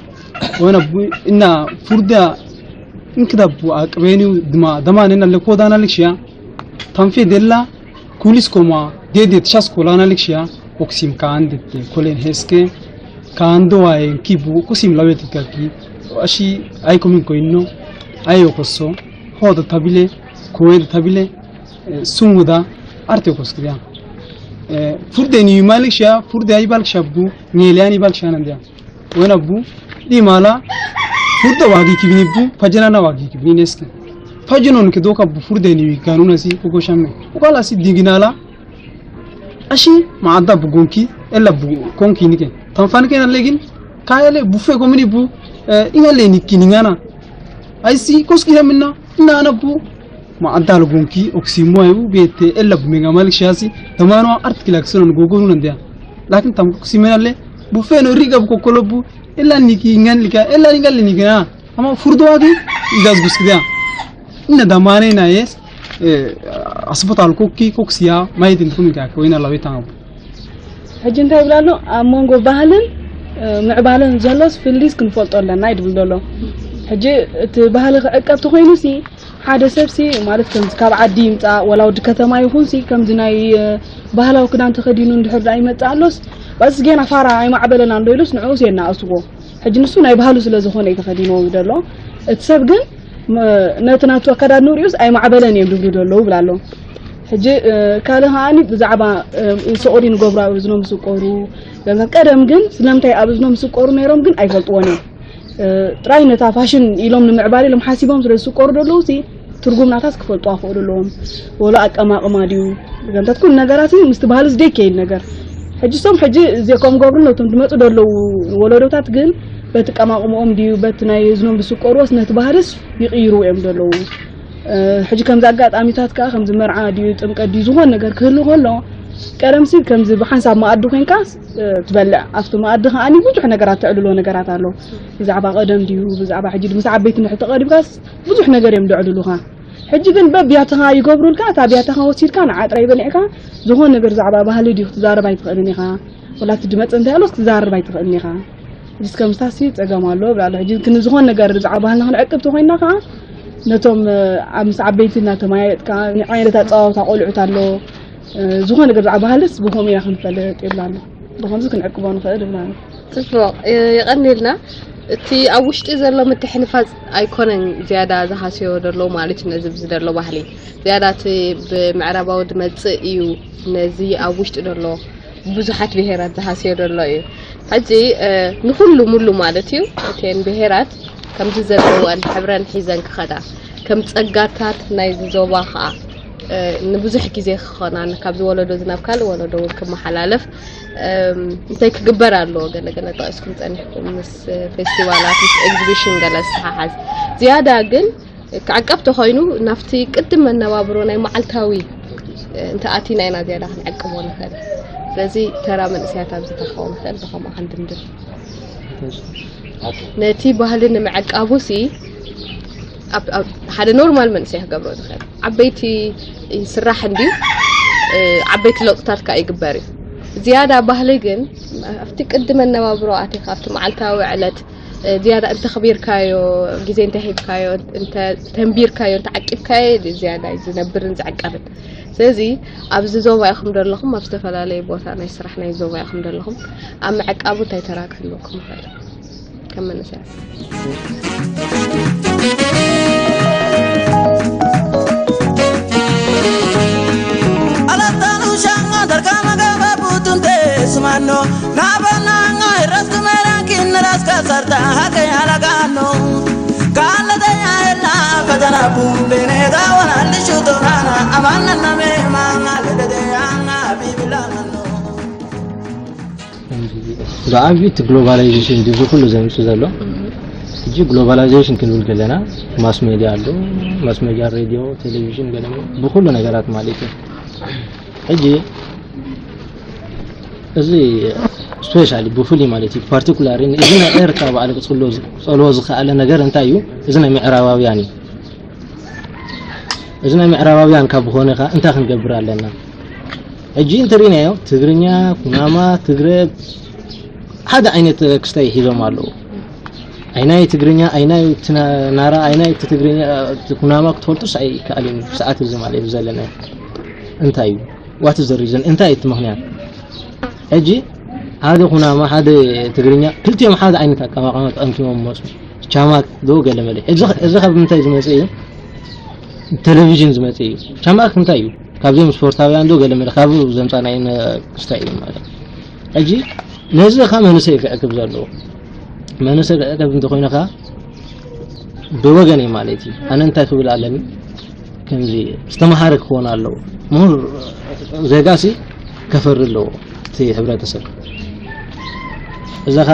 Wena bu ina furda inkida bu akbeni dima damani na leko dana likshia. Tamfe della kulis koma dedet shas kolana likshia. Oksim ka andete kolen heske ka ando wae kibu kusim laweti kaki. Ashi ay komin ko inno ay okoso hoda tabile koed tabile. Sunguda arte koskriya. Furde ni malik shia furde ay balk shabbu ngeliani balk shana ndia. Wena bu di mala furde wagi kibini bu fajana na wagi kibini neski. Fajinon ke doka bu furde ni kanuna si kuko shamme. Ukala si diginala. Ashi ma adda bu gonki ella bu konki nike. Tanfan ke na legin kayale bu fe komini bu. Ingale ni kiningana. Aisi koskira minna. Ina ana bu ma adda lugunki oksimo ayu bete ella bu mega malik shasi. Tamano artikil aksonon gogonu nandia. Lakin tam koksimena le bu feno riga bu kokolo bu ella niki ngan lika ella ngal niki na ama furdo agi. Igas guskida. Ina damane na yes. Asbotal kokki koksiya mayitin kumika ko ina lawita. ሕጂ እንታይ ይብል ኣሎ? ኣብ መንጎ ባህልን ምዕባለን ዘሎስ ፍልልይስ ክንፈልጦ ኣለና ይብል ዘሎ። ሕጂ እቲ ባህሊ ክዕቀብ ተኮይኑ ሲ ሓደ ሰብ ሲ ማለት ከምዚ ካብ ዓዲ ይምጻእ ወላ ወዲ ከተማ ይኹን ሲ ከምዚ ናይ ባህላዊ ክዳን ተኸዲኑ እንድሕር ደኣ ይመጽእ ኣሎስ ባስ ጌና ፋራ ኣይማዕበለን ኣሎ ኢሉስ ንዕኡስ የናእስዎ። ሕጂ ንሱ ናይ ባህሉ ስለ ዝኾነ እዩ ተኸዲንዎ ዘሎ። እቲ ሰብ ግን ነቲ ናቱ ኣከዳድንኡ ሪኡስ ኣይማዕበለን እዮም ዝብሉ ዘለዉ ይብል ኣሎ። ሕጂ ካልእ ከዓኒ ብዛዕባ ሰቑሪ ንገብሩ ኣብ እዝኖም ዝስቆሩ ገንዘብ ቀደም ግን ስለምንታይ ኣብ እዝኖም ዝስቆሩ ነይሮም ግን ኣይፈልጥዎን እዮም። ጥራይ ነታ ፋሽን ኢሎም ንምዕባል ኢሎም ሓሲቦም ስለ ዝስቆሩ ዘለዉ ሲ ትርጉም ናታስ ክፈልጡ ክኽእሉ ኣለዎም። ወላ ኣቀማቕማ ድዩ ገንታት ኩሉ ነገራት ምስቲ ባህሊ ዝደይ ከይድ ነገር ሕጂ ሶም ሕጂ እዚኦም ገብሩ ነቶም ዝመፁ ዘለዉ ወለዶታት ግን በቲ ቀማቕምኦም ድዩ በቲ ናይ እዝኖም ዝስቆርዎስ ነቲ ባህልስ ይቕይሩ እዮም ዘለዉ። ሕጂ ከምዚ ኣጋጣሚታት ከዓ ከምዚ መርዓ ድዩ ጥምቀት ድዩ ዝኾን ነገር ክህሉ ከሎ ቀደምሲ ከምዚ ብሓንሳብ መኣዲ ኮንካ ትበልዕ ኣብቲ መኣዲ ከዓኒ ብዙሕ ነገራት ተዕልሎ ነገራት ኣሎ። ብዛዕባ ቀደም ድዩ ብዛዕባ ሕጂ ምስ ዓበይቲ ንሕ ተቐሪብካስ ብዙሕ ነገር እዮም ዘዕልሉኻ። ሕጂ ግን በብያትኻ ይገብሩልካ እታ ብያትኻ ወሲድካ ንዓጥራይ በሊዕካ ዝኾን ነገር ብዛዕባ ባህሊ ድዩ ክትዛረብ ኣይትኽእልን ኢኻ። ወላ እቲ ድመፅ እንታይ ኣሎስ ክትዛረብ ኣይትኽእልን ኢኻ። ሕጂ እስከ ምሳሲ ፀገም ኣሎ ብላሎ ሕጂ ግን ዝኾን ነገር ብዛዕባ ባህልና ክንዕቅብ ተኮይንና ከዓ ነቶም ኣብ ምስ ዓበይቲ እናተመያየጥካ ዓይነት ኣፀዋውታ ቆልዑት ኣሎ። ዝኾነ ነገር ብዛዕባ ባህልስ ብከምኡ ኢና ክንፈልጥ ይብላና። ብከምዚ ክንዕቅቦ ንኽእል ይብላና። ጽቡቕ። የቐንየልና። እቲ ኣብ ውሽጢ ዘሎ ምትሕንፋጽ ኣይኮነን ዝያዳ ዝሃስዮ ዘሎ ማለት እዩ ነዚ ብዚ ዘሎ ባህሊ ዝያዳ እቲ ብምዕራባዊ ዝመጽእ እዩ። ነዚ ኣብ ውሽጢ ዘሎ ብዙሓት ብሄራት ዝሃስዮ ዘሎ እዩ። ሕጂ ንኹሉ ሙሉ ማለት እዩ እተን ብሄራት ከምዚ ዘለወን ሕብረን ሒዘን ክኸዳ ከም ጸጋታት ናይዚ ዞባ ከዓ ንብዙሕ ግዜ ክኾና ካብዚ ወለዶ እዚ ናብ ካልእ ወለዶ እውን ክመሓላለፍ እንታይ ክግበር ኣለዎ? ገለ ገለ ጠቒስኩም ጸኒሕኩም ምስ ፌስቲቫላት ምስ ኤግዚቢሽን ገለ ዝተሓሓዝ ዝያዳ ግን ክዕቀብ ተኾይኑ ናብቲ ቅድም መነባብሮ ናይ መዓልታዊ እንተ ኣቲና ኢና ዝያዳ ክንዕቅቦ ንኽእል። ስለዚ ተራ መንእሰያት ኣብዚ ተኻው ንኽእል ብኸምኡ ክንድምድም ነቲ ባህሊ ንምዕቃቡ ሲ ሓደ ኖርማል መንእሰይ ክገብሮ ዝኽእል ዓበይቲ ይስራሕ እንድዩ። ዓበይቲ ለውጥታት ከዓ ይግበር እዩ። ዝያዳ ባህሊ ግን ኣብቲ ቅዲ መነባብሮ ኣቲኻ ኣብቲ መዓልታዊ ዕለት ዝያዳ እንተኽቢርካዮ፣ ግዜ እንተሂብካዮ፣ እንተተንቢርካዮ፣ እንተዓቂብካዮ ዝያዳ እዩ ዝነብርን ዝዕቀብን። ስለዚ ኣብዚ ዞባ ኢኹም ዘለኹም፣ ኣብ ዝተፈላለየ ቦታ ናይ ስራሕ ናይ ዞባ ኢኹም ዘለኹም፣ ኣብ ምዕቃቡ እንታይ ተራ ክህልወኩም ይኽእል? ከም መንእሰያት Alatanu shango darkama gaba butunte sumano. Nabana ngai rasku meran kin raska sarta hake alagano. Kala daya ella fatana bumbene dawana lishu tonana amana name mama lede anga bibilamano. ብዓብዩ እቲ ግሎባላይዜሽን ድዩ ኩሉ ዘምፅእ ዘሎ? ሕጂ ግሎባላይዜሽን ክንብል ከለና ማስ ሜድያ ኣሎ፣ ማስ ሜድያ፣ ሬድዮ፣ ቴሌቪዥን፣ ገለ ብኩሉ ነገራት ማለት እዩ። ሕጂ እዚ ስፔሻሊ ብፍሉይ ማለት እዩ ፓርቲኩላሪ እዚ ናይ ኤርትራ በዓል ክፅሎ ዝኽኣለ ነገር እንታይ እዩ? እዚ ናይ ምዕራባውያን እዩ። እዚ ናይ ምዕራባውያን ካብ ዝኾነ ኸ እንታይ ክንገብር ኣለና? ሕጂ እንተሪናዮ ትግርኛ፣ ኩናማ፣ ትግረ ሓደ ዓይነት ክስታይ ሒዞም ኣለዉ። ኣይናይ ትግርኛ፣ ኣይናይ ናራ፣ ኣይናይ ትግርኛ፣ ኩናማ ክትፈልጡስ ኣይከኣልን። ሰዓት እዚ ማለት እዩ ዘለና እንታይ እዩ? What is the reason? እንታይ እቲ ምኽንያት? ሕጂ ሓደ ኩናማ ሓደ ትግርኛ ክልቲኦም ሓደ ዓይነት ኣቀማቕማ ጠምቲሞም መፁ። ቻማክ ዶ ገለ መለ እዚ ካብ ምንታይ ዝመፀ እዩ? ቴሌቪዥን ዝመፀ እዩ። ቻማክ እንታይ እዩ? ካብዚኦም ስፖርታውያን ዶ ገለ መለ ካብኡ ዘምፃናዮ ክስታይ እዩ ማለት። ሕጂ ነዚ ካ መንእሰይ ክዕቅብ ዘለዎ መንእሰይ ክዕቅብ እንተኮይኑ ካ ብወገነይ ማለት እዩ ኣነ እንታይ ክብል ኣለኒ ከምዚ ዝተምሃረ ክኾን ኣለዎ ምሁር ዜጋ ሲ ከፈሪ ኣለዎ እቲ ሕብረተሰብ እዚ ካ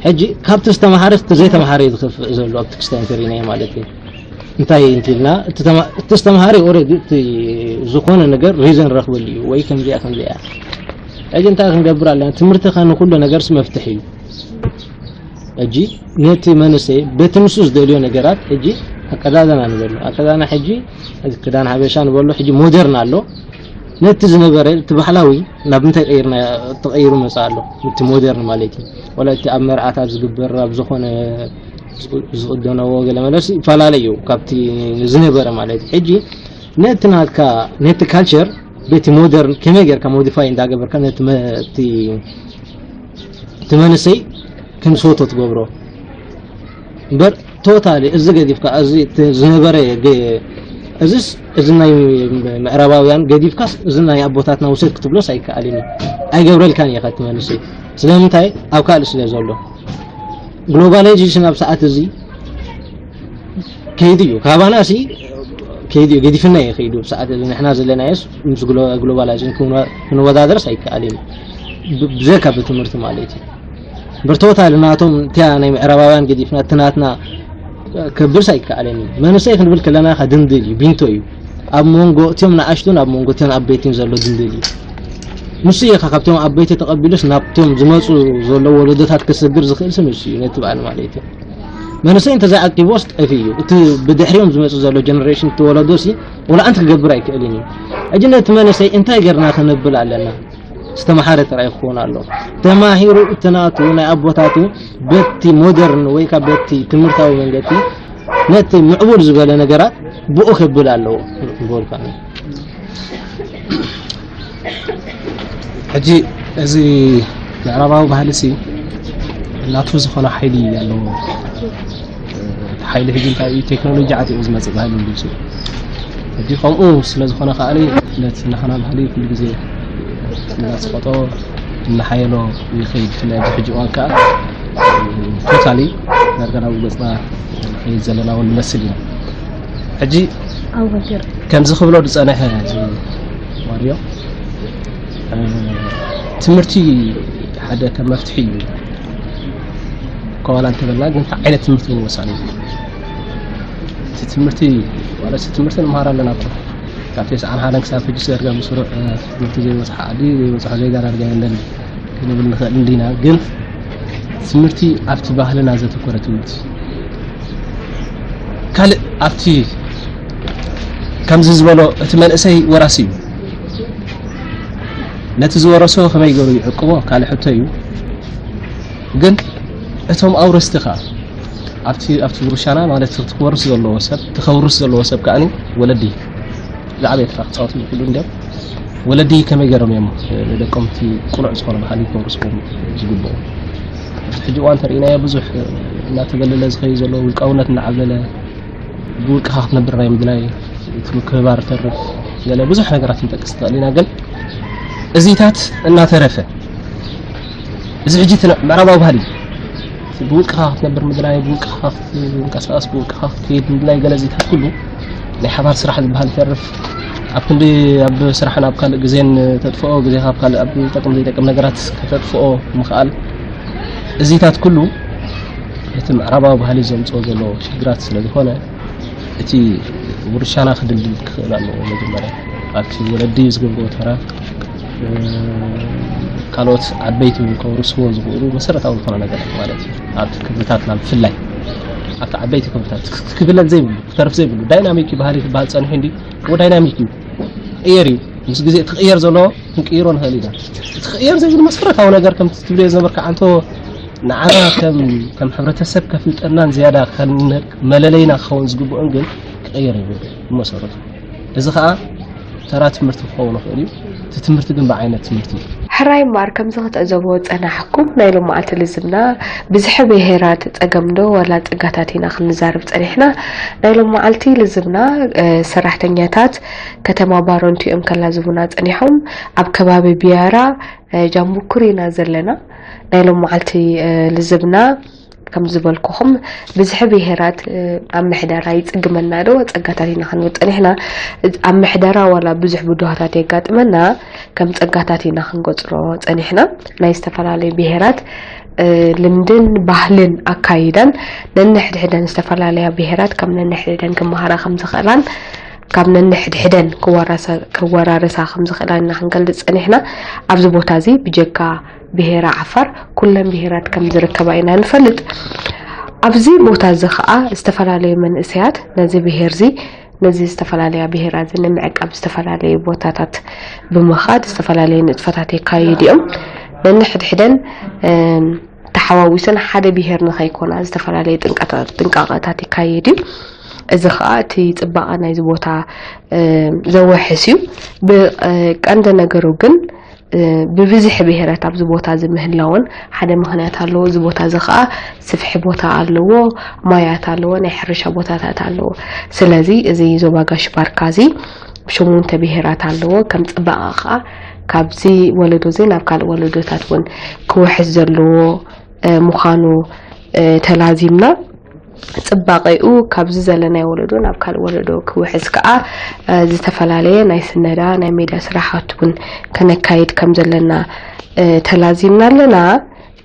ሕጂ ካብቲ ዝተምሃረ እቲ ዘይተምሃረ እዩ ዝኸፍእ ዘሎ ኣብቲ ክስታይ እንተሪናዮ ማለት እዩ እንታይ እንቲልና እቲ ዝተምሃረ ኦረዲ እቲ ዝኾነ ነገር ሪዘን ረኽበሉ እዩ ወይ ከምዚኣ ከምዚኣ ሕጂ እንታይ ክንገብር ኣለና ትምህርቲ ካ ንኩሉ ነገርስ መፍትሒ እዩ ሕጂ ነቲ መንእሰይ በቲ ንሱ ዝደልዮ ነገራት ሕጂ ኣቀዳደና ንበሎ ኣቀዳና ሕጂ ክዳን ሓበሻ ንበሎ ሕጂ ሞደርን ኣሎ ነቲ ዝነበረ እቲ ባህላዊ ናብ እንታይ ቀይርና ተቀይሩ መጻ ኣሎ እቲ ሞደርን ማለት እዩ ወላ እቲ ኣብ መርዓታት ዝግበር ኣብ ዝኾነ ዝቅደነዎ ገለ መለስ ይፈላለ እዩ ካብቲ ዝነበረ ማለት እዩ ሕጂ ነቲ ናትካ ነቲ ካልቸር በቲ ሞደርን ከመይ ጌርካ ሞዲፋይ እንዳገበርካ ነቲ እቲ መንእሰይ ከም ዝፈቶ ትገብሮ እምበር ቶታሊ እዚ ገዲፍካ እዚ ዝነበረ እዚስ እዚ ናይ ምዕራባውያን ገዲፍካስ እዚ ናይ ኣቦታትና ውሰድ ክትብሎስ ኣይከኣልን እዩ ኣይገብረልካን እየ ከትመልስ እዩ ስለምንታይ ኣብ ካልእ ስለ ዘሎ ግሎባላይዜሽን ኣብ ሰዓት እዚ ከይዱ እዩ ካባና ሲ ከይዱ እዩ ገዲፍና እዩ ከይዱ ኣብ ሰዓት እዚ ንሕና ዘለናዮስ ምስ ግሎባላይዜሽን ክንወዳደርስ ኣይከኣልን እዩ ብዘካ ብትምህርቲ ማለት እዩ ብርቶታል ናቶም እቲያ ናይ ምዕራባውያን ገዲፍና እቲ ናትና ከብርስ ኣይከኣለን እዩ መንእሰይ ክንብል ከለና ከ ድንድል እዩ ቢንቶ እዩ ኣብ መንጎ እቲኦም ንኣሽቱን ኣብ መንጎ እቲን ዓበይትን ዘሎ ድንድል እዩ ንሱ ኢኻ ካብቶም ዓበይቲ ተቐቢሉስ ናብቶም ዝመፁ ዘሎ ወለዶታት ክስግር ዝኽእል ሲ ንሱ እዩ ነቲ በዓል ማለት እዩ መንእሰይ እንተዘይዓቂቦስ ጠፊ እዩ እቲ ብድሕሪኦም ዝመፁ ዘሎ ጀነሬሽን እቲ ወለዶ ሲ ወላ ኣንቲ ክገብር ኣይክእልን እዩ ሕጂ ነቲ መንእሰይ እንታይ ገርና ክነብል ኣለና ዝተምሃረ ጥራይ ክኸውን ኣሎ ተማሂሩ እቲ ናቱ ናይ ኣቦታቱ በቲ ሞደርን ወይ ካብ በቲ ትምህርታዊ መንገዲ ነቲ ምዕቡል ዝበለ ነገራት ብኡ ከብል ኣለዎ ዝበልካ ሕጂ እዚ ምዕራባዊ ባህሊ ሲ ናቱ ዝኾነ ሓይሊ ኣለዎ ሓይሊ ሕጂ እንታይ እዩ ቴክኖሎጂ ዓጢቑ ዝመፅእ ባህሊ እንዲሱ ሕጂ ከምኡ ስለ ዝኾነ ከኣ ነቲ ናኸና ባህሊ ኩሉ ግዜ እናስፈጦ እናሓየሎ ይኸይድ ብፍላይ ኣብዚ ሕጂ እዋን ከኣ ቶታሊ ዳርጋ ናብ ገፅና ንኸይድ ዘለና እውን ንመስል ኢና ሕጂ ከምዚ ክብሎ ዝፀንሐ ማርዮ ትምህርቲ ሓደ ከም መፍትሒ እዩ ከዋላ እንተበልና ግን እንታይ ዓይነት ትምህርቲ እውን ወሳኒ እዩ እቲ ትምህርቲ ማለት ትምህርቲ ንመሃር ኣለና እኮ ካብ ተስዓን ሓደን ክሳብ ሕጂ ዳርጋ ብስሩዕ ትምህርቲ ዘይበፅሓ ዓዲ ዘይበፅሖ ዜጋ ዳርጋ የለን ክንብል ንኽእል እንዲና ግን ትምህርቲ ኣብቲ ባህልና ዘተኮረ ትምህርቲ ካልእ ኣብቲ ከምዚ ዝበሎ እቲ መንእሰይ ወራሲ እዩ ነቲ ዝወረሶ ከመይ ገሩ ይዕቅቦ ካልእ ሕቶ እዩ ግን እቶም ኣውረስቲ ከኣ ኣብቲ ኣብቲ ውርሻና ማለት እቲ ክወርስ ዘለዎ ሰብ እቲ ከውርስ ዘለዎ ሰብ ከኣ ወለዲ ዝዓበየ ተራ ክፃወቱ ዝኽእሉ እንዲም። ወለዲ ከመይ ገይሮም እዮም ንደቆም እቲ ቅኑዕ ዝኾነ ባህሊ ከውርስዎም ዝግብኦም? ኣብዚ ሕጂ እዋን ተርእናዮ ብዙሕ እናተገለለ ዝኸዩ ዘሎ ውልቃውነት እናዓብለለ ብውልቅኻ ክትነብር ናይ ምድላይ እቲ ምክብባር ተርፍ ገለ ብዙሕ ነገራት ክንጠቅስ ትኽእል ኢና። ግን እዚታት እናተረፈ እዚ ሕጂ እቲ ምዕራባዊ ባህሊ ብውልቅኻ ክትነብር ምድላይ፣ ብውልቅኻ ክትንቀሳቐስ፣ ብውልቅኻ ክትከይድ ምድላይ፣ ገለ እዚታት ኩሉ ናይ ሓባር ስራሕ ዝበሃል ይተርፍ። ኣብ ክንዲ ኣብ ስራሕን ኣብ ካልእ ግዜን ተጥፍኦ፣ ግዜኻ ኣብ ካልእ ኣብ ጠቅም ዘይጠቅም ነገራት ከተጥፍኦ ምኽኣል፣ እዚታት ኩሉ እቲ ምዕራባዊ ባህሊ ዘምፅኦ ዘሎ ሽግራት ስለ ዝኾነ እቲ ውርሻና ክድልድል ክኽእል ኣለዎ። መጀመርያ ኣብቲ ወለዲ ዝገብርዎ ተራ ካልኦት ዓበይቲ እውን ከውርስዎ ዝኽእሉ መሰረታዊ ዝኾነ ነገራት ማለት እዩ። ኣብቲ ክብርታትና ብፍላይ ኣብቲ ዓበይቲ ክብርታት ክብለል ዘይብሉ ክተርፍ ዘይብሉ ዳይናሚክ ባህሊ ክበሃል ፀኒሑ እንዲ ዳይናሚክ እዩ፣ ክቕየር እዩ። ምስ ግዜ እቲ ክቕየር ዘለዎ ክንቅይሮ ንኽእል ኢና። እቲ ክቕየር ዘይብሉ መሰረታዊ ነገር ከምቲ ትብልዮ ዝነበርካ ዓንቶ ንዓና ከም ከም ሕብረተሰብ ከፍልጠናን ዝያዳ መለለይና ክኸውን ዝግብኦን ግን ክቕየር ይብል ብመሰረቱ። እዚ ከዓ ተራ ትምህርቲ ክኸውን ይኽእል እዩ። እቲ ትምህርቲ ግን ብዓይነት ትምህርቲ እዩ። ሕራይ እምበኣር ከምዚ ክትዕዘብዎ ዝጸናሕኩም ናይ ሎማዓልቲ ልዝብና ብዝሒ ብሄራት ጸገም ዶ ዋላ ጸጋታት ኢና ክንዛረብ ጸኒሕና። ናይ ሎማዓልቲ ልዝብና ሰራሕተኛታት ከተማ ባረንቱ እዮም ከላዝቡና ጸኒሖም። ኣብ ከባቢ ቢያራ ጃምቡኩር ኢና ዘለና። ናይ ሎማዓልቲ ልዝብና ከም ዝበልኩኹም ብዝሒ ብሄራት ኣብ ምሕደራ ይጽግመና ዶ ጸጋታት ኢና ክንብል ጸኒሕና። ኣብ ምሕደራ ዋላ ብዙሕ ብድሆታት የጋጥመና ከም ጸጋታት ኢና ክንቆጽሮ ጸኒሕና። ናይ ዝተፈላለዩ ብሄራት ልምድን ባህልን ኣካይዳን ነንሕድሕደን ዝተፈላለያ ብሄራት ካብ ነንሕድሕደን ክመሃራ ከም ዝኽእላን ካብ ነንሕድሕደን ክወራረሳ ከም ዝኽእላ ኢና ክንገልጽ ጸኒሕና። ኣብዚ ቦታ እዚ ብጀካ ብሄረ ዓፋር ኩለን ብሄራት ከም ዝርከባ ኢና ንፈልጥ። ኣብዚ ቦታ እዚ ከዓ ዝተፈላለዩ መንእሰያት ነዚ ብሄር እዚ ነዚ ዝተፈላለያ ብሄራት እዚ ንምዕቃብ ዝተፈላለዩ ቦታታት ብምኻድ ዝተፈላለዩ ንጥፈታት የካይዱ እዮም። ነንሕድሕደን ተሓዋዊሰን ሓደ ብሄር ንኸይኮና ዝተፈላለዩ ጥንቃቐታት ይካየድ እዩ። እዚ ከዓ እቲ ፅባቐ ናይዚ ቦታ ዘወሕስ እዩ። ብቀንዲ ነገሩ ግን ብብዝሒ ብሄራት ኣብዚ ቦታ እዚ ምህላወን ሓደ ምኽንያት ኣለዎ። እዚ ቦታ እዚ ከዓ ስፍሒ ቦታ ኣለዎ፣ ማያት ኣለዎ፣ ናይ ሕርሻ ቦታታት ኣለዎ። ስለዚ እዚ ዞባ ጋሽ ባርካ እዚ ሸሞንተ ብሄራት ኣለዎ። ከም ፅባቐ ከዓ ካብዚ ወለዶ እዚ ናብ ካልእ ወለዶታት እውን ክውሕስ ዘለዎ ምዃኑ ተላዚምና። ፅባቐኡ ካብዚ ዘለናይ ወለዶ ናብ ካልእ ወለዶ ክውሕስ ከዓ ዝተፈላለየ ናይ ስነዳ ናይ ሜዳ ስራሓት እውን ከነካይድ ከም ዘለና ተላዚምና ኣለና።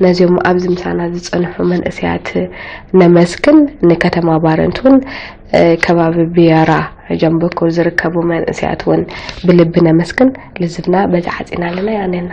ነዚኦም ኣብዚ ምሳና ዝፀንሑ መንእሰያት ነመስግን። ንከተማ ባረንት እውን ከባቢ ብያራ ጀምበኩር ዝርከቡ መንእሰያት እውን ብልቢ ነመስግን። ልዝብና በዚ ዓፂና ኣለና። ያኔና